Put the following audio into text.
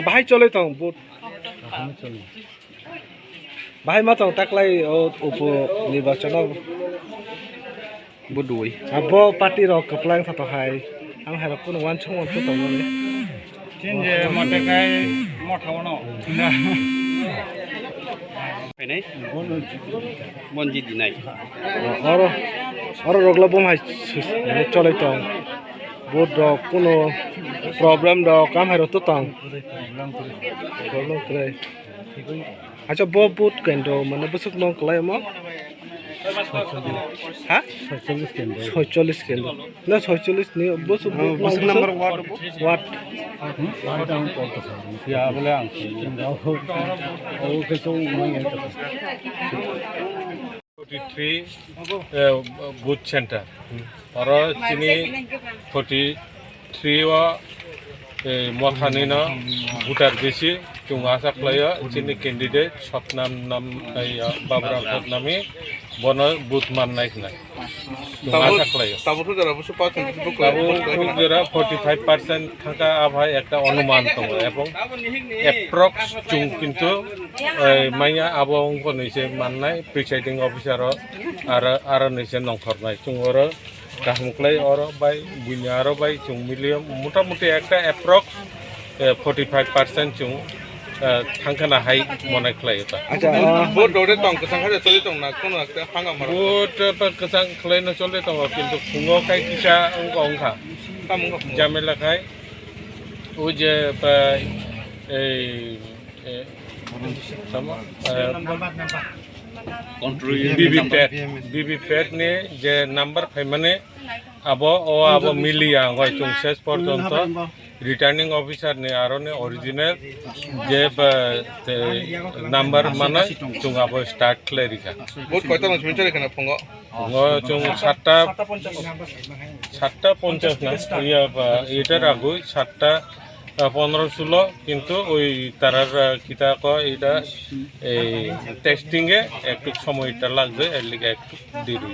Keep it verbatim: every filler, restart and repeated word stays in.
Bahai chole tong, vote. Bahai ma tong taklai o upo nirbachono budui. Abo party rok kwplang sa to hai. Ang hai rok kuno wansong wansong tong mani. Chin je mate kai motha wano. Pene? Bonji dinai. Oro, oro rogla bom hai sus-, chole tong. Vote rok kuno problem rok kam hai rok to tong. Problem kre. Acha, bo vote kendro mane bwswk nong kwlai omo? Ha? Soicholish kendro. Soicholish kendro. Na soicholish ni bwswk vote nong bwswk number ward bo? Ward. Hmm? Ward ang kol to. Ya, bole ang. Oh, ke so mai ya. Forty three, eh, booth center. Oro chini forty three o, eh, mothani no voter besi, chwng asa khlaio chini candidate Sotnam nam, eh, Babra Sotnami bono booth mannai hwnwi chwng asa khlaio. Tabuk thuk jora busu percent buku. Tabuk thuk jora forty five percent thangka, aphai ekta onuman tongo, ebong approx chwng kintu, eh, manya abo wngkha nwi se mannai, presiding officer o aro, aro nwi se nongkhornai. Chwng oro kaham khlai oro bai buini aro bai chwng milio mota moti ekta approx, eh, forty five percent chwng, eh, thangkhana hai monai khlai ta. Acha, ah, vote rode tong kwchang khe choli tong na, kono ekta hanga mara. Vote, eh, pa kwchang khlai no choli tongo, kintu phungo khai kisa wngkha wngkha. Tamo wngkha phungo? Jamela khai. O je pa, ei, eh, tamo, eh, V V P A T, V V P A T ni je number phaimani abo, o abo miliya, hoi chwng ses porjonto returning officer ni aro ni original je ba, te number mano chwng abo start khlai rikha. Vote koita no simi chari khana phungo? Ngo chwng satta, satta ponchas na, iya ba, ita ragwi satta, ah, pondro sulo, kintu oi tarar, ah, kita ko ita ei testing e ektuk somoy ta lagde, erlika ektuk diri.